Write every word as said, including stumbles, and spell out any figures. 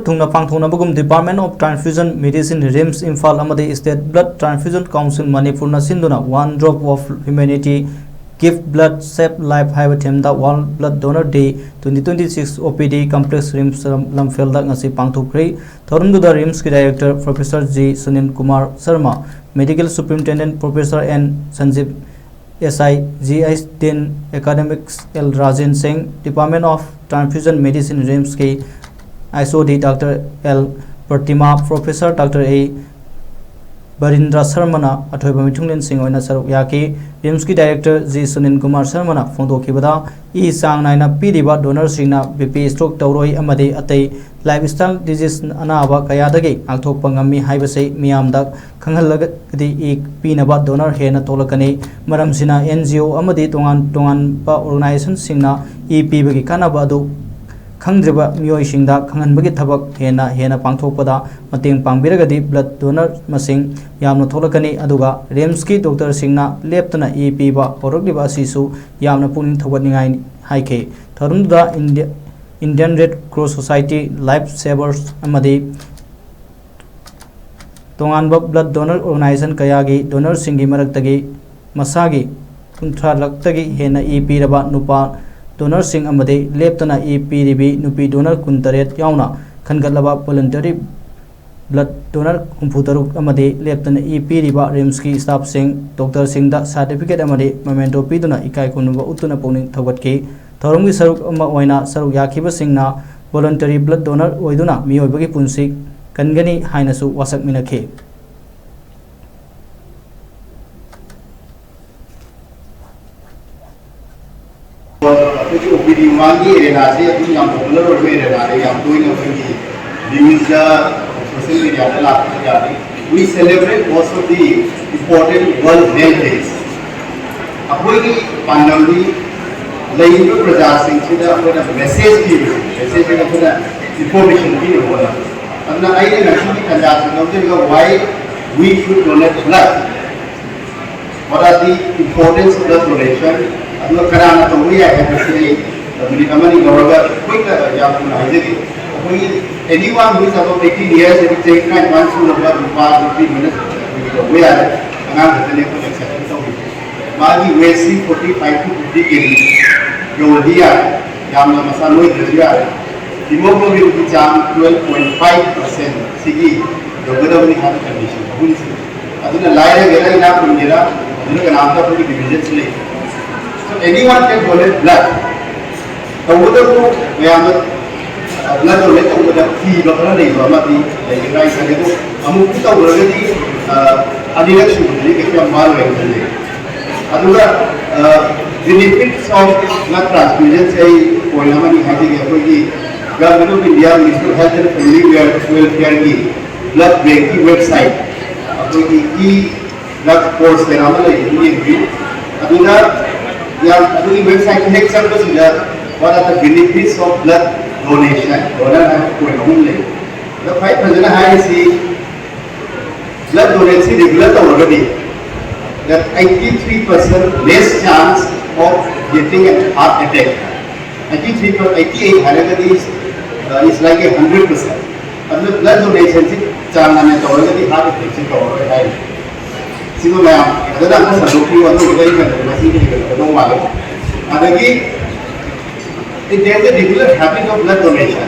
ꯊꯨꯡꯅ ꯄꯥꯡꯊꯣꯛꯅꯕꯒꯨꯝ Department of Transfusion Medicine, RIMS Imphal ꯑꯃꯗꯤ State Blood Transfusion Council ꯃꯅꯤꯄꯨꯔꯅ ꯁꯤꯟꯗꯨꯅ One Drop of Humanity, Give Blood, Save Life ꯍꯥꯏꯕ themeꯗ World Blood Donor Day twenty twenty six OPD Complex, RIMS ꯂꯝꯐꯦꯜꯗ ꯉꯁꯤ ꯄꯥꯡꯊꯣꯛꯈ꯭ꯔꯦ꯫ ꯊꯧꯔꯝꯗꯨꯗ RIMSꯀꯤ Director Professor G Sunil Kumar Sharma, Medical Superintendent Professor N ꯁꯟꯖꯤꯞ, SI, GI Dean Academics L Rajen ꯁꯤꯡ, Department of Transfusion Medicine, RIMSꯀꯤ SOD Doctor L ꯄ꯭ꯔꯇꯤꯃꯥ, Professor Doctor A ꯕꯔꯤꯟꯗ꯭ꯔ ꯁꯔꯃꯅ ꯑꯊꯣꯏꯕ ꯃꯤꯊꯨꯡꯂꯦꯟꯁꯤꯡ ꯑꯣꯏꯅ ꯁꯔꯨꯛ ꯌꯥꯈꯤ꯫ RIMSꯀꯤ Director G Sunil Kumar ꯁꯔꯃꯅ ꯐꯣꯡꯗꯣꯛꯈꯤꯕꯗ, E ꯆꯥꯡ ꯅꯥꯏꯅ ꯄꯤꯔꯤꯕ donorꯁꯤꯡꯅ BP, stroke ꯇꯧꯔꯣꯏ ꯑꯃꯗꯤ ꯑꯇꯩ lifestyle disease ꯑꯅꯥꯕ ꯀꯌꯥꯗꯒꯤ ꯉꯥꯛꯊꯣꯛꯄ ꯉꯝꯃꯤ ꯍꯥꯏꯕꯁꯤ ꯃꯤꯌꯥꯝꯗ ꯈꯪꯍꯜꯂꯒꯗꯤ ꯏ ꯄꯤꯅꯕ donor ꯍꯦꯟꯅ ꯊꯣꯛꯂꯛꯀꯅꯤ꯫ ꯃꯔꯝꯁꯤꯅ NGO ꯑꯃꯗꯤ ꯇꯣꯉꯥꯟ ꯇꯣꯉꯥꯟꯕ organizationꯁꯤꯡꯅ ꯏ ꯄꯤꯕꯒꯤ ꯀꯥꯟꯅꯕ ꯑꯗꯨ ꯈꯪꯗ꯭ꯔꯤꯕ ꯃꯤꯑꯣꯏꯁꯤꯡꯗ ꯈꯪꯍꯟꯕꯒꯤ ꯊꯕꯛ ꯍꯦꯟꯅ ꯍꯦꯟꯅ ꯄꯥꯡꯊꯣꯛꯄꯗ ꯃꯇꯦꯡ ꯄꯥꯡꯕꯤꯔꯒꯗꯤ blood donor ꯃꯁꯤꯡ ꯌꯥꯝꯅ ꯊꯣꯛꯂꯛꯀꯅꯤ꯫ ꯑꯗꯨꯒ RIMSꯀꯤ doctorꯁꯤꯡꯅ ꯂꯦꯞꯇꯅ ꯏ ꯄꯤꯕ ꯍꯧꯔꯛꯂꯤꯕ ꯑꯁꯤꯁꯨ ꯌꯥꯝꯅ ꯄꯨꯛꯅꯤꯡ ꯊꯧꯒꯠꯅꯤꯡꯉꯥꯏ ꯍꯥꯏꯈꯤ꯫ ꯊꯧꯔꯝꯗꯨꯗ India, Indian Red Cross Society, Life Savers ꯑꯃꯗꯤ ꯇꯣꯉꯥꯟꯕ blood donor organization ꯀꯌꯥꯒꯤ donorꯁꯤꯡꯒꯤ ꯃꯔꯛꯇꯒꯤ ꯃꯁꯥꯒꯤ ꯀꯨꯟꯊ꯭ꯔꯥ ꯂꯛꯇꯒꯤ ꯍꯦꯟꯅ ꯏ ꯄꯤꯔꯕ ꯅꯨꯄꯥ donorꯁꯤꯡ ꯑꯃꯗꯤ ꯂꯦꯞꯇꯅ ꯏ ꯄꯤꯔꯤꯕꯤ ꯅꯨꯄꯤ donor ꯀꯨꯟꯇꯔꯦꯠ ꯌꯥꯎꯅ ꯈꯟꯒꯠꯂꯕ voluntary blood donor ꯍꯨꯝꯐꯨꯇꯔꯨꯛ ꯑꯃꯗꯤ ꯂꯦꯞꯇꯅ ꯏ ꯄꯤꯔꯤꯕ RIMSꯀꯤ staffꯁꯤꯡ, doctorꯁꯤꯡꯗ certificate ꯑꯃꯗꯤ memento ꯄꯤꯗꯨꯅ ꯏꯀꯥꯏ ꯈꯨꯝꯅꯕ ꯎꯠꯇꯨꯅ ꯄꯨꯛꯅꯤꯡ ꯊꯧꯒꯠꯈꯤ꯫ ꯊꯧꯔꯝꯒꯤ ꯁꯔꯨꯛ ꯑꯃ ꯑꯣꯏꯅ ꯁꯔꯨꯛ ꯌꯥꯈꯤꯕꯁꯤꯡꯅ voluntary blood donor ꯑꯣꯏꯗꯨꯅ ꯃꯤꯑꯣꯏꯕꯒꯤ ꯄꯨꯟꯁꯤ ꯀꯟꯒꯅꯤ ꯍꯥꯏꯅꯁꯨ ꯋꯥꯁꯛꯃꯤꯟꯅꯈꯤ꯫ ꯑꯩꯈꯣꯏꯒꯤ OPD ꯃꯃꯥꯡꯒꯤ arenaꯁꯤ ꯑꯗꯨꯝ ꯌꯥꯝ popular ꯑꯣꯏꯕ arenaꯅꯤ, ꯌꯥꯝ ꯇꯣꯏꯅ ꯑꯩꯈꯣꯏꯒꯤ newsꯇ, social mediaꯗ ꯂꯥꯛꯄ ꯌꯥꯅꯤ꯫ We celebrate most of the important World Health Days. ꯑꯩꯈꯣꯏꯒꯤ ꯄꯥꯟꯗꯝꯗꯤ ꯂꯩꯔꯤꯕ ꯄ꯭ꯔꯖꯥꯁꯤꯡꯁꯤꯗ ꯑꯩꯈꯣꯏꯅ message ꯄꯤꯕꯁꯦ, message ꯑꯩꯈꯣꯏꯅ information ꯄꯤꯅꯕ ꯍꯣꯠꯅꯕ꯫ ꯑꯗꯨꯅ ꯑꯩꯅ ꯉꯁꯤꯒꯤ ꯇꯥꯟꯖꯥꯁꯤ ꯂꯧꯖꯔꯤꯕ why we should donate blood, what are the importance of blood donation, ꯑꯗꯨꯒ ꯀꯅꯥꯅ ꯇꯧꯕ ꯌꯥꯏ ꯍꯥꯏꯕꯁꯤ ꯑꯩ ꯃꯤꯅꯤꯠ ꯑꯃꯅꯤ ꯂꯧꯔꯒ quickꯇ ꯌꯥꯝ ꯊꯨꯅ ꯍꯥꯏꯖꯒꯦ꯫ ꯑꯩꯈꯣꯏꯒꯤ anyone who is above eighteen years, ꯍꯥꯏꯗꯤ ꯆꯍꯤ ꯇꯔꯥꯅꯤꯄꯥꯟ ꯁꯨꯔꯕ ꯅꯨꯄꯥ ꯅꯨꯄꯤ ꯂꯣꯏꯅ ꯑꯩꯈꯣꯏꯒꯤ ꯇꯧꯕ ꯌꯥꯔꯦ꯫ ꯑꯉꯥꯡ ꯈꯛꯇꯅꯦ ꯑꯩꯈꯣꯏꯅ accept ꯇꯧꯔꯤꯁꯦ꯫ ꯃꯥꯒꯤ weight ꯁꯤ forty five to fifty kg ꯌꯧꯔꯗꯤ ꯌꯥꯔꯦ꯫ ꯌꯥꯝꯅ ꯃꯁꯥ ꯅꯣꯏꯗ꯭ꯔꯁꯨ ꯌꯥꯔꯦ꯫ Hemoglobin ꯒꯤ ꯆꯥꯡ twelve point five percent ꯁꯤꯒꯤ ꯌꯧꯒꯗꯕꯅꯤ ꯍꯥꯏꯕ condition ꯑꯍꯨꯝꯁꯤ꯫ ꯑꯗꯨꯅ ꯂꯥꯏꯔꯒꯦꯔꯥ ꯏꯅꯥꯛ ꯈꯨꯟꯒꯦꯔꯥ, ꯑꯗꯨꯅ ꯀꯅꯥꯝꯇ ꯑꯩꯈꯣꯏꯒꯤ division ꯁꯤ ꯂꯩꯇꯦ꯫ So anyone can donate blood. ꯇꯧꯕꯇꯕꯨ ꯃꯌꯥꯝꯅ blood donate ꯇꯧꯕꯗ ꯀꯤꯕ ꯈꯔ ꯂꯩꯕ ꯑꯃꯗꯤ ꯂꯩꯒꯗ꯭ꯔꯥ ꯍꯥꯏꯅ ꯈꯜꯂꯤ꯫ ꯑꯗꯣ ꯑꯃꯨꯛꯇ ꯇꯧꯈ꯭ꯔꯒꯗꯤ, ꯑ, ꯑꯅꯤꯔꯛ ꯁꯨꯕꯗꯗꯤ ꯀꯩꯁꯨ ꯌꯥꯝ ꯋꯥꯔꯣꯏ ꯍꯥꯏꯅ ꯈꯜꯂꯤ꯫ ꯑꯗꯨꯒ, ꯑ, benefits of blood transfusion ꯁꯦ ꯑꯩ point ꯑꯃꯅꯤ ꯍꯥꯏꯖꯒꯦ꯫ ꯑꯩꯈꯣꯏꯒꯤ Government of India, Ministry of Health and Family Welfare ꯒꯤ blood bank ꯀꯤ website, ꯑꯩꯈꯣꯏꯒꯤ e blood course ꯀꯩꯅꯣ ꯑꯃ ꯂꯩ, ꯑꯗꯨ ꯌꯦꯡꯕꯤꯌꯨ꯫ ꯑꯗꯨꯗ ꯌꯥꯝ, ꯑꯗꯨꯒꯤ website ꯇ ꯍꯦꯛ ꯆꯪꯕꯁꯤꯗ what are the benefits of blood donation, donor ꯍꯥꯏꯕ point ꯑꯍꯨꯝ ꯂꯩ꯫ ꯑꯗꯣ ꯈ꯭ꯋꯥꯏ ꯐꯖꯅ ꯍꯥꯏꯔꯤꯁꯤ, blood donate ꯁꯤ regular ꯇꯧꯔꯒꯗꯤ, that eighty three percent less chance of getting a heart attack꯫ Eighty three per eighty eight ꯍꯥꯏꯔꯒꯗꯤ, uh, is like a hundred percent꯫ ꯑꯗꯨꯅ blood donation ꯁꯤ ꯆꯥꯡ ꯅꯥꯏꯅ ꯇꯧꯔꯒꯗꯤ heart attack ꯁꯤ ꯇꯧꯔꯔꯣꯏ ꯍꯥꯏꯔꯤ꯫ ꯁꯤꯕꯨ ꯃꯌꯥꯝ ꯐꯖꯅ ꯑꯝꯇ ꯁꯟꯗꯣꯛꯄꯤꯌꯨ, ꯑꯗꯨꯒ ꯑꯩ ꯀꯩꯅꯣ ꯃꯁꯤꯒꯤ ꯀꯩꯅꯣ ꯇꯧꯗꯧ ꯃꯥꯜꯂꯦ꯫ ꯑꯗꯒꯤ, if there is a regular habit of blood donation,